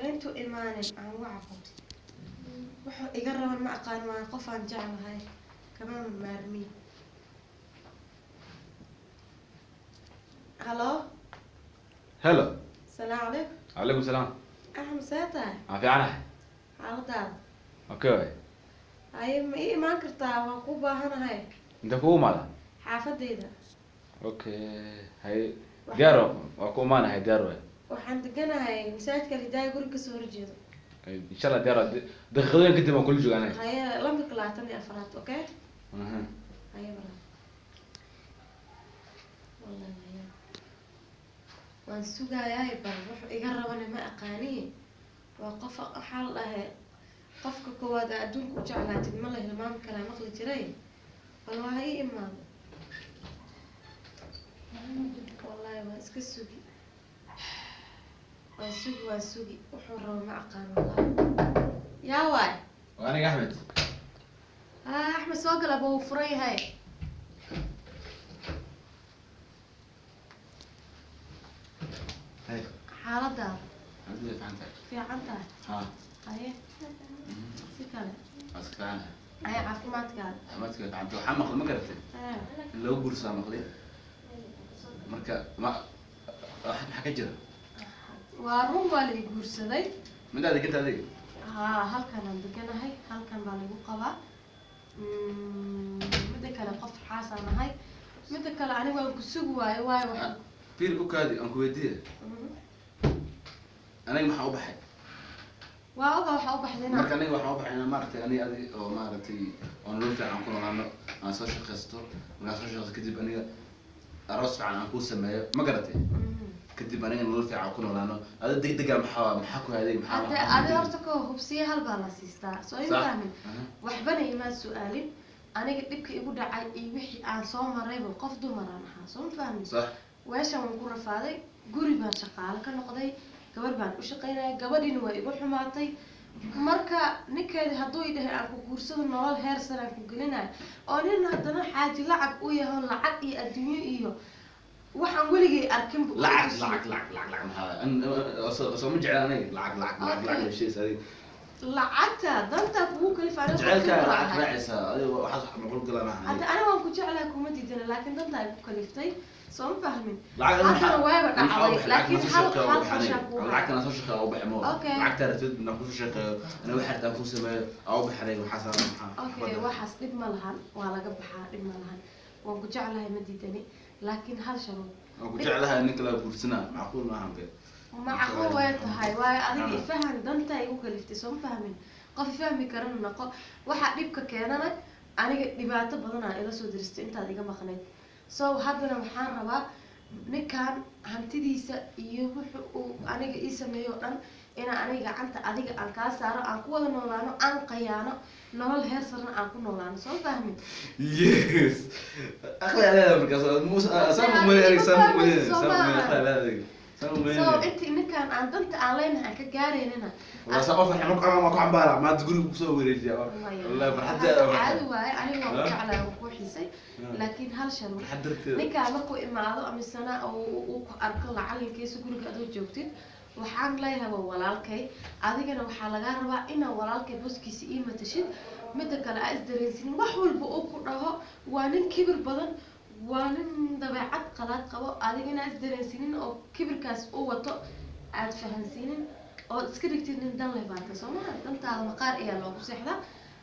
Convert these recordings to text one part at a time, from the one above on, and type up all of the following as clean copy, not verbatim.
Intuu imaanin aan wacbo, wuxuu iga raban ma aqaan, waan qof aan jeclahay kama maarmi. Halo. Hello. Salaamu calaykum. Calaykum salaam. Axmed, see tahay? Waan fiicanahay. Xaaladaada? Okay waay. Haye, ma ii imaan kartaa? Waan kuu baahanahay. Inta kugu imaada? Xaafadeyda. Okay, haye, diyaar waa ku imaanahay, diyaar waay. Waxaan deganahay masaajidka Alhidaaya, guriga kasoo horjeedo. Insha Allah, diyaar waa, daqiiqadooyin kadib waan kula joogaa aniga. Haye, lambarka 24. Okay. Haye walaal, wallahi haye waan sugayaay, bal wuxuu iga rabana ma aqaani. Waa qof, waxaa la dhahay qofka koowaad aa adduunka u jeclaatid ma la hilmaami karaa, maqli jiray. Bal waa ha ii imaado, wallahi waan iska sugi, waan sugi, waan sugi, wuxuu rabo ma aqaan wallahi. Yaa waay? Waa aniga, Axmed. Ah, Axmed, soo gala ba, wuu furan yahay. Hay. Xaaladaada? Alxamdulillah, fiican tahay. Fiican tahay? Ha. Haye, si kale? Waa iska fiicanahay. Haye, caafimaadkaada? Caafimaadka fiicanta. Waxaa maqlay, ma garatay, in lagu guursaa maqlay, marka ma maxaa ka jira? Waa run, waa la i guursaday. Midaa deganta adiga? Haa, halkan aan deganahay, halkan baa lagu qabaa. Midda kale qof xaasaan ahay. Midda kale aniga waan ku sugi waayo, waayo waxaan Fiir, u kaadi, aan ku weydiiye. Aniga maxaa u baxay? Waa oga, waxaa u baxday Marka inaan aniga waxaan u baxay inaan maaragtay aniga adi oo maaragtay oo nolol fiican ku noolaano, aan soo shaqaysto. Markaan soo shaqaysto kadib, aniga aroos fiican aan kuu sameeyo, ma garatay? Kadib aniga nolol fiican ku noolaano. Ada degdega maxaa ku haday, maxaa? Ade ade, horta ko hubsiye hal baa la siistaa, soo ima fahmin? Waxbana imaan su-aalin. Aniga dhibka igu dhacay iyo wixii aan soo marayba, qof dumaraan ahaa, soo ma fahmin? Sax. Weeshan waan ku rafaaday, guri baan shaqaale ka noqday, gabar baan u shaqaynaya, gabadhiina waa igu xumaatay. Marka ninkeedi hadduu i dhahay aan ku guursado, nolol heer sare aan ku gelinayo, oo nin haddana xaaji lacag u yaho, lacag iyo adduunyo iyo waxaan weligay arkinba uu Lacag. tusiyo. Lacag, lacag, lacag, lacag maxaa? Soo ma jecel aniga lacag, lacag, lacag, lacag heshiis adiga. Lacagta dantaa kugu kalifa, aniga qof Jecelkaa dumar lacag ahay. Raacaysaa adiga, waxaas wax macquul galaa maaha. Hadda aniga waan ku jeclahay, kuma diidana, laakiin dantaa igu kaliftay, soo ma fahmin? Lacag Haddana waaba dhacday, laakiin hal qorshaa kuu hayo. Lacagtana soo shaqeeyo u baxay mo. Okay. Lacagta ratid na kusoo shaqeeyo, aniga waxa rabtaa kuu sameeyo aa u baxay, waxaas maxaa? Okay, waxaas dhib ma lahan, waa laga baxaa, dhib ma lahan. Waan ku jeclahay, ma diidani, laakiin hal sharuud. Waan ku jeclahay, ninka la guursanaa macquul maahan be. Macquul way tahay, waayo adiga ifahan, dantaa igu kaliftay, soo ma fahmin? Qof ifahmi karana noqo. Waxaa dhibka keenana aniga dhibaato badanaa ila soo diristay intaad iga maqnayd. So haddana waxaan rabaa ninkan hantidiisa iyo wuxu uu aniga ii sameeyo o dhan inaan aniga gacanta adiga aan kaa saaro, aan ku wada noolaano, aan qayaano, nolol heer sarena aan ku noolaano, soo ma fahmin? Yes, aqli leedahay markaas saan umalay, saan umalay, saan umalay, aqli leedahay, saan umalay. So inti ninkan aan danta aan leenahay aan ka gaaraynana. Waa saa qof farxay marka ama ku xambaara maanta guriga kusoo wareejiya, wallahi farxadda. Caadi waaye, aniga waan ku jeclahay, waan ku xiisay, laakiin hal sharuud. Farxad darteeda. Ninkaa markuu imaado amisana uu ku arko lacalinkiisa guriga adoo joogtid, waxaan leeyahay waa walaalkay. Adigana waxaa lagaa rabaa inaa walaalkay boskiisa ii matashid. Midda kale aa isdareensiinin wax walba uu ku dhaho. Waa nin kibir badan, waa nin dabeecad qalaad qabo. Adiga inaa isdareensiinin oo kibirkaas uu wato aad fahansiinin, ood iska dhigtid nin dan leh baata, soo maha? Dantaada maqaar ayaa loogu seexdaa,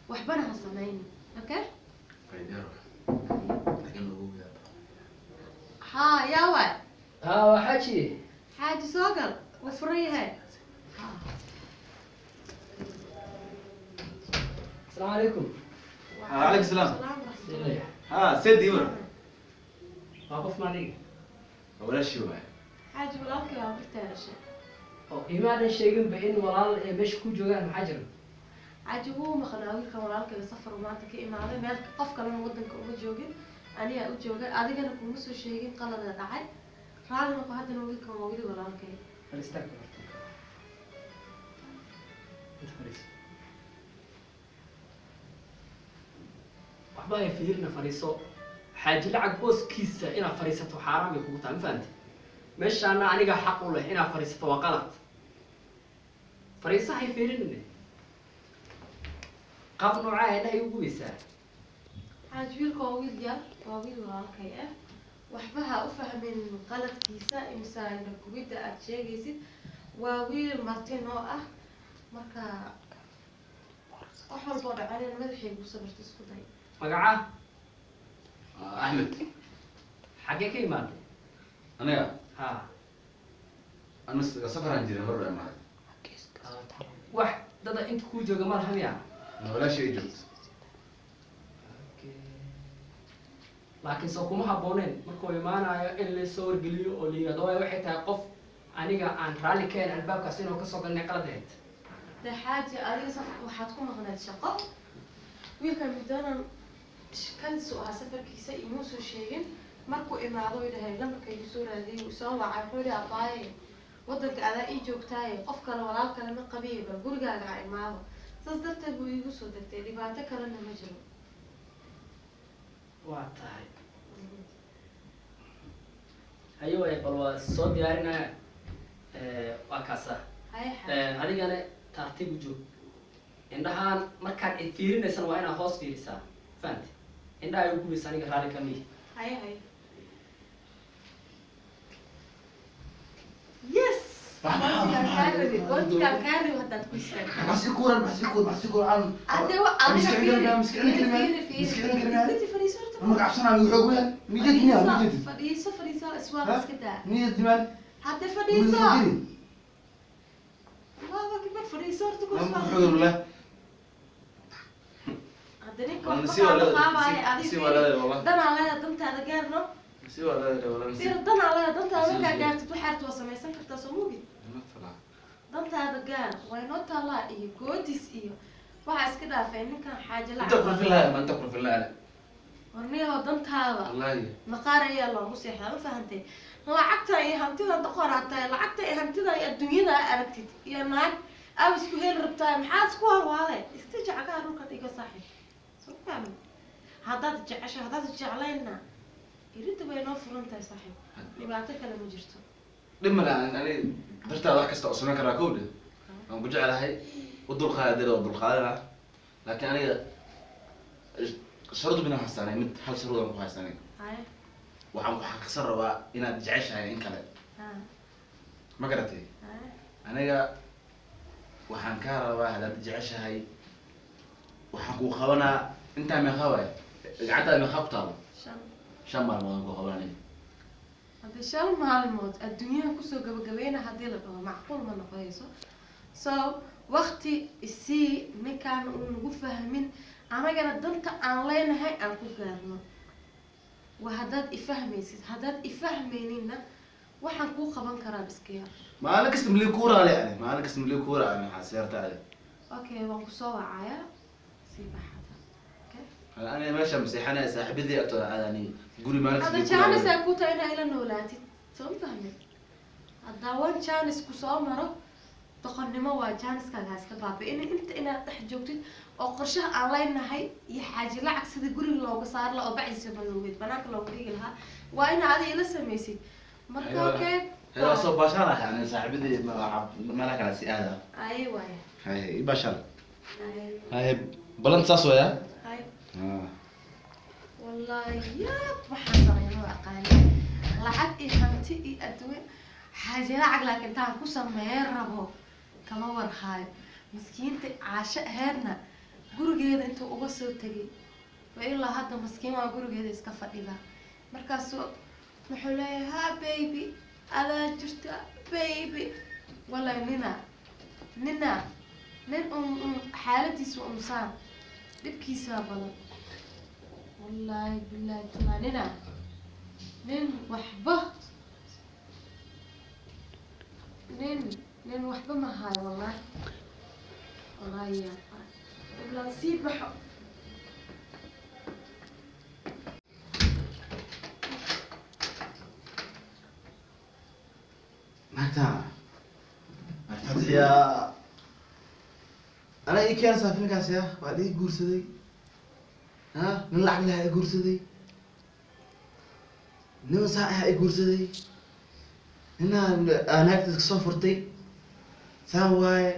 waxbana ha sameynin, okay? Laakiin lagu yaabo. Haa, yaa waay? Haa, waa xaaji. Xaaji, soo gal, wuu furan yahay. Asalaamu calaykum. Calaykum salaam. Sidee? Ha, seedi war. Waa qof maadiga? Walaashii waay. Xaaji, walaalkay waa birtaa dhashay. Oo imaadan sheeginba in walaal ee meesha ku joogaan, maxaa jira? Xaaji, wuu maqnaa wiilkan walaalkayga, safar uu maanta ka imaaday, meel qof kalena wadanka uma joogin, anigaa u joogay. Adigana kuma soo sheegin, qalada dhacay, raalli noqo. Haddana wiilkan waa weli walaalkay. Fadhiistaag horta. Inta fadhiiso. Waxba ay fiirina, fadhiiso. Xaaji lacag booskiisa inaad fadhiisato xaaraan bay kugu tahay, ma fahamtay? Meeshaana aniga xaq u leh inaad fadhiisato, waa qalad. Fariisahay fiirinine. Qaab noocaa indhaha igu gubaysaa? Xaaji, wiilka waa wiil yar, waa wiil walaalkay ah. Waxba ha u fahmin qaladkiisa imsa indha gubidda aad sheegaysid. Waa wiil marti noo ah, marka wax walba oo dhacaneen madaxay ku sabirta, isku day. Magaca? Axmed. Xaggee ka imaatay? Aniga? Ha. Ana safaraan jiray, hor imaaday. Wax dada inta kuu jooga ma laha miya? Walaashay ay joogto. Laakiin soo kuma habbooneen markuu imaanayo in lasoo wargeliyo oo la yihahdo, waayo waxay tahay qof aniga aan raalli ka ahayn albaabkaas inuu kasoo galnay, qalad ahayd. Dee xaaji, adiga safar waxaad ku maqnayd shaqo. Wiilkan midoonan kalisu ahaa safarkiisa, imuusoo sheegin. Markuu imaado way dhahay lambarka igu soo raadiyay, wuu soo wacay, wuxuu yihi: "Abaaye, wadanka adaa ii joogtaaye, qof kale walaal kale ma qabiye, bal gurigaaga ha imaado." Saas darteed buu iigu soo degtay, dhibaato kalena ma jiro. Waa tahay. Haye waay, bal waa soo diyaarinaya, waa kaasa. Haye xaaji. Adigana tartiib u joog. Indhahaan markaad i fiirinaysana waa inaad hoos fiirisaa, fahanti? Indhaha ay gubaysa, aniga raalli kamihi. Haye haye, yes, goontigaan kaa rabi, goontigaan kaa rabi haddaad ku istaagto. Maxsi kuuran, maxsi kuur, maxsi kuur aan. Hadde wa adiga fiiri. Miskiin. Fiiri, fiiri, fiiri. Isdeji, fadhiiso horta. Ma gacsanaa xoog weyn niyad miya niyad? Fadhiiso, fadhiiso, iswaaq iska daa. Niyad dimaan. Hadde fadhiiso, waaba kibar, fadhiiso horta, ku iswaaq. Xoog leh. Hadde ninka Waa waxba nasiib waa kaama leedahay, qaabaayo adiga. nasiib waa Fiiri. leedahay, wallah. Danaa leedahay, dantaada gaarno. Si waa leedahay, wallah. Fiiri, danaa leedahay, dantaada Nasiib markaa waa. gaartid waxaad rabto waa samaysan kartaa, soo mugid? Dantaada gaar, waa inoo taalaa iyo goodis iyo waxaa iska dhaafay ninkan xaaje Inta lacag. kurfin lahaa ma inta kurfin lahaa. Warniyaho, dantaada wallahi. Maqaar ayaa loogu seexdaa, ma fahantay? Lacagtan iyo hantidan doqoraa tahay, lacagta iyo hantidan iyo adduunyada aa aragtid iyo naag aab isku heli rabtaa, maxaad isku halwaaday? Istaji, cagaha dhulka dhigo, saaxiib, soo fahmi? Haddaad jecesho, haddaad jeclaynna, irinta bay noo furan tahay, saaxiib, dhibaato kale ma jirto. Dhib male, ani dartaada wax kasta oo samayn karaa. Kowdhe, waan ku jeclahay, u dulqaada dare oo dulqaadana, laakiin aniga shuruud bina haystanay, mid hal shuruud aan ku haystanay. Haye. Waxaan ku xaqiiqsan rabaa inaad jeceshahay in kale. Ha. Ma garatay? Haye. Aniga waxaan kaa rabaa, haddaad jeceshahay, waxaan kuu qabanaa intaa. Meeqa waay gacantaada? Meeqa ku taalo? 5. 5 maalmood aan kuu qabanaa aniga. Haddii 5 maalmood adduunyaha kusoo gabagabeyna haddii la dhaho, macquul ma noqonayso. So wakti isii, ninkaan uu nagu fahmin, anagana danta aan leenahay aan ku gaarno. Waa haddaad ifahmaysid. Haddaad ifahmayninna, waxaan kuu qaban karaa iska yar. Maalin kasta malii kuuraale ani, maalin kasta malii kuura ani, maxaa seerta adi? Okay, waan kusoo wacayaa, sii baxada, okay? Aniga meesha maseexanaya, saaxiibadii agtooda aad ani guri maalin kasta Hadda malii kuuraale. chance aa ku tahay inaa ila noolaatid, soo ma fahmin? Haddaa one chance kusoo maro, doqonnimo waa chancekaaga ha iska baabi'in. Inta inaad dhex joogtid oo qorshaha aan leenahay iyo xaaji lacag sida guriga looga saari lahaa oo bacdiisa madoobeed banaanka looga dhigi lahaa, waa ina adiga ila samaysid marka. Aywa. Okay. Hee, waa soo baashaalahay ani, saaxiibadii meelaha kale si aada. Aye waaya. Haye, i baashaal. Aye. Haye, balan saas waya. Aye. Wallahi yaab, waxaan sameeyo ma aqaani. Lacag iyo hanti iyo adduun, xaaji lacag, laakiin intaan ku sameyn rabo kama warhaayo. Maskiinta caasho aheedna gurigeeda intuu uga soo tegay waa ilaa hadda maskiin waa gurigeeda iska fadhida. Markaasuu wuxuu leeyahay: "Ha baby, adaa jirta baby." Wallahi nina nina nin un xaaladiisu unsaan dhibkiisaa badan, wallaahi billahi taala. Nina nin waxba, nin waxba ma hayo, wallahi wallahi yaa iblaan sii baxo. Naagta Fatiya anaa ii keenaysaa filmkaas ya waa ii guursaday. Ha, nin lacag lahaa i guursaday, nin saa ah i guursaday, ninaa naagta iska soo furtay, saan waaye.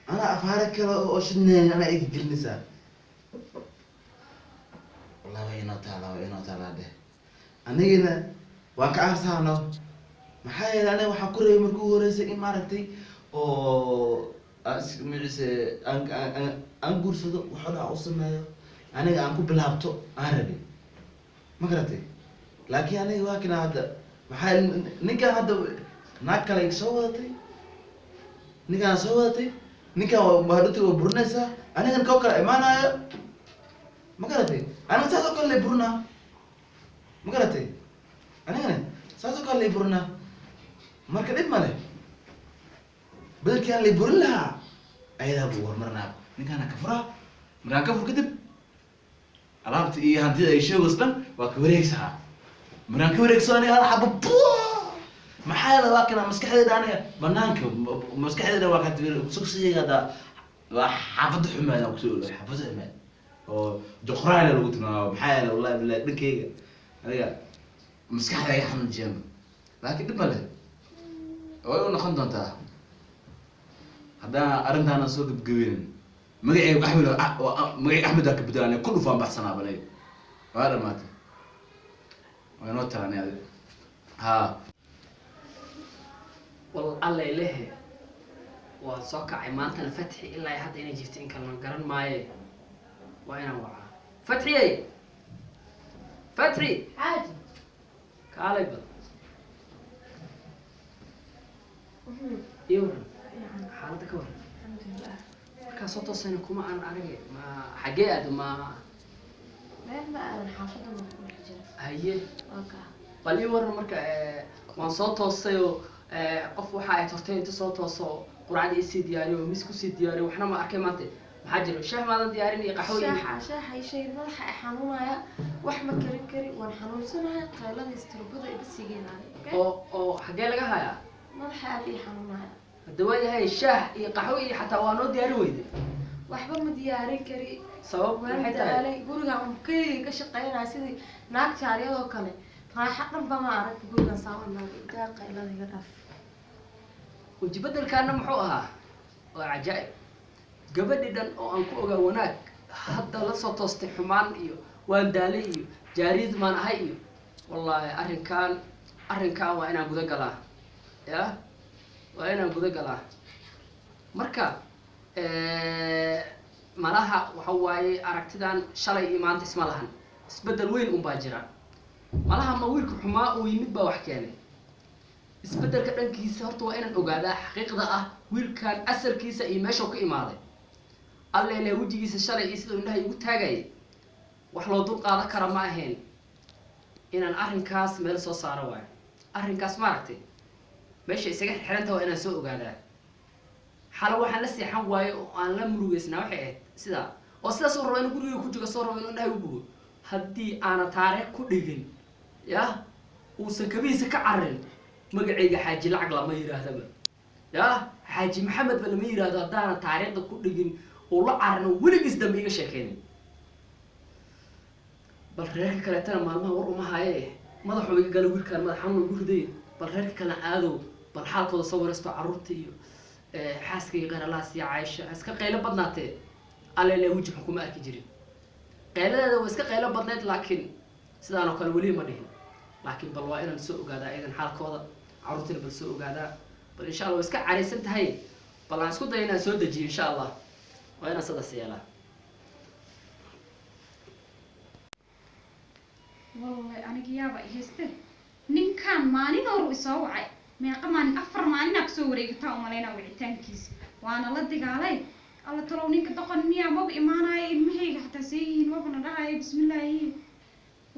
Anaa afaare kale oo shidneen anaa iga gelinaysaa. Wallahi waa inoo taalaa, waa inoo taalaa dheh. Anigana waan ka aarsaano, maxaa yeelay aniga waxaan ku rabay markii ugu horeysay in maaragtay oo aan magaciise aan guursado, waxooda aan u sameeyo, aniga aan ku bilaabto aan rabay, ma garatay? Laakiin aniga waa kana hadda, maxaa ninkan hadda naag kale soo wadatay, ninkaan soo wadatay, ninkan waa hadhowti waa burinaysaa, anigana koo kale imaanayo, ma garatay? Aniga saas oo kale lay burinaa, ma garatay? Anigana saas oo kale lay burinaa. Marka dhib male, bedelkii aan lay burin lahaa ayadaa buu horumarinaa, ninkaana ka furaa. Markaan ka fur kadib alaabta iyo hantida ay sheegayso dhan waa ka wareegsaa. Markaan ka wareegso aniga hal xabo buah, maxaa yeelay waa kana maskaxdayda aniga banaanka maskaxdayda waa ka sugsigayga hadda waa xaafadda xumeed aan kusoo ogaay, xaafadda xumeed oo juqraafi lagu tilmaamo. Maxaa yeelay wallahi billahi dhankayga aniga maskaxda iga xanuunjiyaan, laakiin dhib ma leh, way u noqon doontaa haddaan arrintaana soo gebgebeynin. Magacayga Axmed, magacayga Axmed waa ka bedelaan, ku dhufaan baxsanaa banay, waa dhamaatay, waa inoo talanay adi ha. Wal allay lehe, waan soo kacay maantana. Fatxi ilaa hadda inay jirto in kalena garan maaye, waa inaan wacaa. Fatxiyey, Fatxi! Xaaji. Kaalay bal iyo waran xaaladda, ka waran? Alxamdulilah. Markaa soo toosayna kuma aan arage, ma xaggee aado ma? Meel ma aadan, xaafadda ma ku dhex jira. Haye. Waa kaa. Bal ii waran marka. Waan soo toosayoo qof waxa ay tortay inta soo tooso quracda isii diyaariyo oo mis kusii diyaariyo, waxna ma arkay maanta. Maxaa jiro? Shaah maadan diyaarin iyo qaxwo iyo Shaaxa, shaaxa ii sheegay, madaxa i xanuunaya, wax ma karin kari, waan xanuunsanahay, qaylada isturbada ibasiga ilaali, okay? Oo xaggee laga hayaa? Madaxa aad ii xanuunaya. Hadda waayahay, shaah iyo qaxwo iyo xataa waa noo diyaari weyde. Waxba ma diyaarin kari. Sabab waan maxay tahay? Daalay, gurigan un keligay ka shaqeynaya sidii naag jaariyadoo kale, raaxo dhanba ma arag gurigan saa u imaaday. Daa, qaylada iga dhaaf. Weji bedelkaana muxuu ahaa? Waa cajaa'ib, gabadhi dhan oo aan ku ogaa wanaag hadda la soo toostay xumaan iyo waan daalay iyo jaariyad maan ahay iyo wallaahi arrinkan waa inaan guda galaa, ya waa inaan guda galaa. Marka malaha waxa waaye aragtidan shalay iyo maanta isma lahan, isbeddel weyn unbaa jira. Malaha ma wiilka xumaa uu yimid baa wax keenay isbeddelka dhankiisa? Horta waa inaan ogaadaa xaqiiqda ah wiilkan asalkiisa iyo meeshuu ka imaaday. Alla ilaah, wejigiisa shalay iyo siduu indhaha igu taagayay wax loo dul qaadan kara ma ahayn. Inaan arrinkaas meel soo saaro waayo, arrinkaas maaragtay meesha isaga xiranta waa inaan soo ogaadaa. Xalo waxaan la seexan waayo oo aan la murugeysnaa waxay ahayd sidaa oo sidaas uu rabo inuu guriga ku joogo, soo rabo inuu indhaha igu gubo. Haddii aana taariikh ku dhigin, ya uusan kabihiisa ka cararin, magacayga Xaaji Lacag lama yidhaahdaba, ya Xaaji Maxamed ba lama yidhaahdo. Haddaana taariikhda ku dhigin oo la cararin oo weligiis dambe iga sheekeynin. Bal reerka kaleetana maalmaha war uma haye, madaxuu iga gala wiilkaan, madax xanuun igu riday. Bal reerka kalena aadow, bal xaalkooda soo waraysto, carruurta iyo xaaskayga qeyralahaas iyo Caaisha. Ha iska qaylo badnaatee, alle weji xun kuma arki jirin. Qayladeeda waa iska qaylo badnayd, laakiin sidaan oo kale weli ma dhihin. Laakiin bal waa inaan soo ogaadaa iyagan xaalkooda, carruurtina bal soo ogaadaa. Bal insha Allah waa iska caraysan tahay, bal aan isku dayo inaan soo dejiyo insha Allah. Waa inaan sidaas yeelaa. Wallahi aniga yaaba i hayste, ninkan maalin horu isoo wacay, meeqa maalin, 4 maalinaa kusoo wareegataa umalaynaa wicitaankiisa, waana la dagaalay. Alla talow, ninka doqon miyaa? Maba imaanaya, ilmahayga xataa see yihiin mabana dhahaya. Bismillaahi,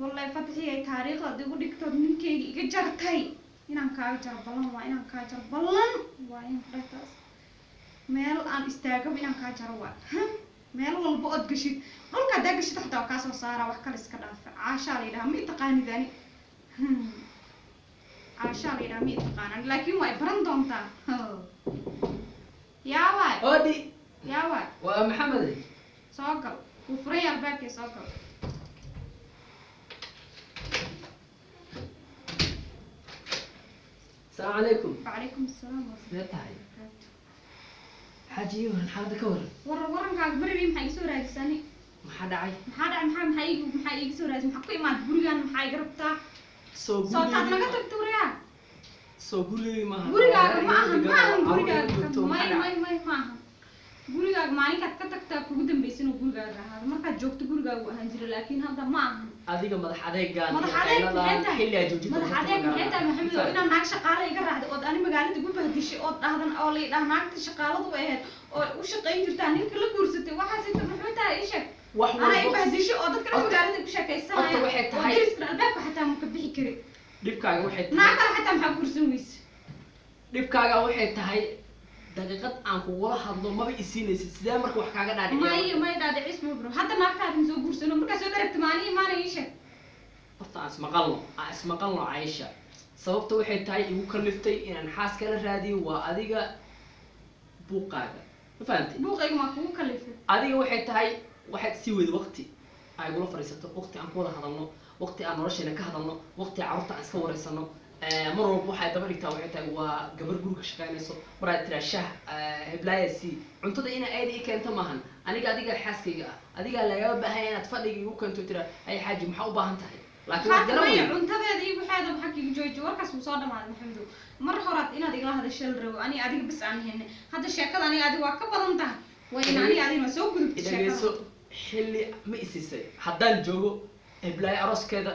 wallahi Fatxi ay taariikhda ad igu dhigtood ninkayga iga jartay, inaan kaaga jaro ballan waa, inaan kaa jaro ballan waa, inaan ku dhahay taas meel aan istaagaba inaan kaa jaro waa. Meel walba ood gashid, dhulka haddaa gashid xataa waa kaa soo saaraa, wax kale iska dhaafa. Caashaa la yidhaha, ma i taqaanid ani? Caashaa la yidhaha, ma i taqaanaan, laakiin waa i baran doontaa. Yaa waay? Odhi. Yaa waay? Waa Maxamed. Soo gal, wuu furan yahay albaabkii, soo gal. Asalaamu calaykum. Wacalaykum asalaam. Sidee tahay? Wabarakaatu. Xaaji waran xaaladda ka waran. Warankaaga beribi maxaa iga soo raadisani? Maxaa dhacay? Maxaa dhacay? Maxaa iigu maxaa iiga soo raadis? Maxaa ku imaad gurigan? Maxaa iga rabtaa? Soo Soo taad naga gurigeyga tagto wariyaa. Soo gurigeyga maaha. Gurigaaga ma ahan, ma ahan gurigaaga. Joogto, May maxaa dhacay? May may ma ahan. Gurigaaga maalinkaad ka tagtaa kugu dambaysa inuu gurigaaga ahaado. Markaad joogto gurigaagu ahaan jira, laakiin hadda ma ahan. Adiga madax adeegaan Madax iyo adeeg maxay qayladan tahay? xilli aad joojin Madax doonto adeeg ma maxay tahay garanaa. Maxamed oo inaad naag shaqaale iga raacdo ood ani magaalada igu bahdishay ood dhahdan oo la idhaah naagta shaqaaladu ahayd oo u shaqayn jirtaa ninka la guursatay, waxaas inta muxuu tahay ii sheeg. Wax Anaa i walbo bahdishay oo dadka dhan magaalada ku sheekaysanaya horta waxay oo tahay- deriskana albaabka xataa ma ka bixi karin. Dhibkaaga waxay tahay Naag kale xataa maxaa guursan weyse? Dhibkaaga waxay tahay daqiiqad aan kugula hadlo maba isiinaysid. Sidee marka wax kaaga dhaadhiciya? May may dhaadhicis ma bro. Hadda naagtaada ma soo guursano markaa soo dharagta maalin imaana ii sheeg. Horta aan ismaqalno Caisha. Sababta waxay tahay igu kaliftay inaan xaas kala raadiyo waa adiga buuqaaga, ma fahantay? Buuqayga maa kugu kalifay? Adiga waxay tahay waxaad sii weyda waqti ay igula fadhiisato, waqti aan ku wada hadalno, waqti aan nolosheena ka hadalno, waqti carruurta aan iska wareysano. Mar walba waxay daba dhigtaa waxay tahay waa gabar guriga shaqaynayso. Mar aad tiraa shah heblaaya sii cuntada ina ayada ii keento maahan. Aniga adiga xaaskayga ah, adigaa lagaba baahan inaad fadhiga igu keento, tiraa hay xaaji maxaa u baahan tahay, laakiin waad Haata garan maya weyday. Cuntadeeda iyo waxeeda maxaa kiiga jooji? Warkaas wuu soo dhamaaday Maxamedow. Mar horaad inaad igala hadashay la rabo ani adiga bas aan hayne. Hadda sheekada ani adiga waa ka badan tahay, waa in ani adiga waa soo gudubtay sheekada. Dhageyso, xilli ma isiisay haddaan joogo heblaayo arooskeeda,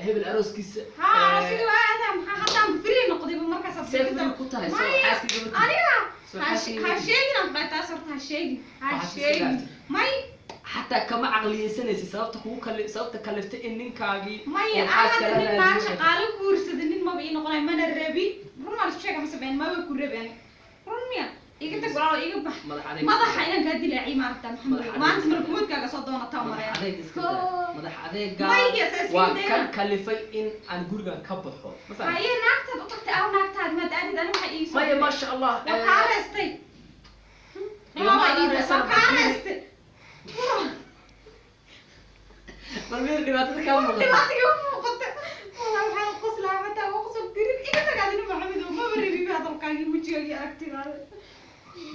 hebel arooskiisa. Haa, sidii waa aadaa maxaa haddaan free noqdayba markaas See free ku tahay? Soo Maya, xaaskayga ma tihi. Aniga Soo ha xaaskayga ha ma tihi. sheegin aan ku dhahay taas, horta ha sheegin, ha Waxaad iska sheegin. dhaaftay. May. Xataa kama caqliyeysanaysid sababta kugu kali sababta kaliftay in ninkaagii Maya uu xaas aan kala hadda nin naag raadiyo. shaqaale guursada nin maba ii noqonay, mana rabi. Run maan isku sheega mase been? Maba ku rabi ani. Run miya? Iga tag walaalo, iga bax. Madax adeeg. Madaxa inaan kaa dilaaciy maaragta Maxamed. Madax adeeg. Maanta malkumoodkaaga soo doonataa Madax maraya. adeeg iska daa. Madax adeega Maya, saas waa iska kan dayna. kalifay in aan gurigan ka baxo, ma fahamtay? Haye, naagtaad u tagtay aw naagtaad maad aadid ani waxaa ii soo Maya, maasha Allah. Waa kaa reestay. Igama Waa aadan reesan. kaa reestay. Bal meel dhibaatada kaa muuqata. Dhibaata iga muuqata. Walaa waxaa qoslaa xataa waa qosol dirin. Iga tag adina Maxamed oo maba rabi hadalkaagii wejigaagii aragtidaada.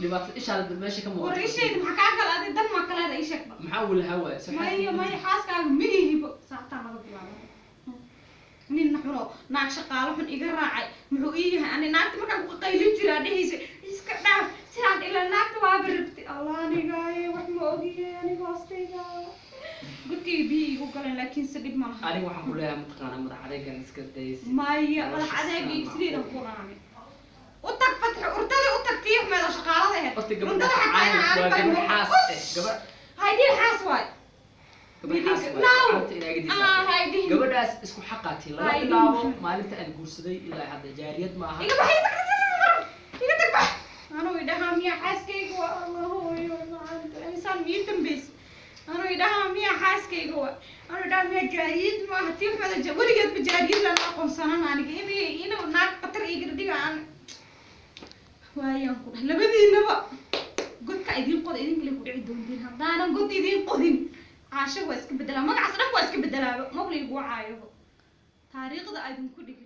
Dhibaatada ishaada bal meesha ka War muuqata. ishayda maxaa kaa kala aday? Dan maa kaleeda ii sheeg bal. Maxaa uu lahaa waaya? Soo Maya xaaskayga ma maya tihi. Xaaskaaga migihibo saactaa laga bilaabo nin xuno naag shaqaalo xun iga raacay muxuu ii yahay? Ani naagta markaan ku qaylin jiraa dhehaysa iska dhaaf sidaan ila naagta waaba rabtay. Allah anigaaye wax ma ogiye, aniga hoostayda godkayga biyo iigu galeen, laakiin se dhib ma laha. Aniga waxaan ku leeyahay mataqaanaa madax adeegan iska daysi. Maya, madax adeegayga sideedan ku raacay. U tag Fatxi urtadii, u tag tii xumeed oo shaqaalada ahayd. Horta gabadha Cuntada xataa caayin inaan waa arag gabar bari xaas eh, gabar haydin xaas waay. Gabar xaas waay. No. Gacanta inaaga diisaa. Ah, haydin. Gabadhaas isku xaqaatiin laga Haydin. bilaabo maalinta aan guursaday ilaa hadda jaariyad maaha. Iga bax, iga tag, iga tag, bax. Anuu idhahaa miyaa xaaskayga waa? Allah hooyo macaanta insaan mii dambaysa. Anuu idhahaa miyaa xaaskayga waa? Anuu idhahaa miyaa jaariyad maaha tii xumeed weligeedba jaariyad lama aqoonsanan aniga inuu naag khatar iiga dhiga aan waayaan ku dhahay. Labadiinaba godka idiin qoda idin kale ku dhici doontiin haddaanan god idiin qodin. Caasho waa iska bedelaa magacaas dhan, waa iska bedelaaba maba laygu wacaayoba taariikhda idinku dhigin.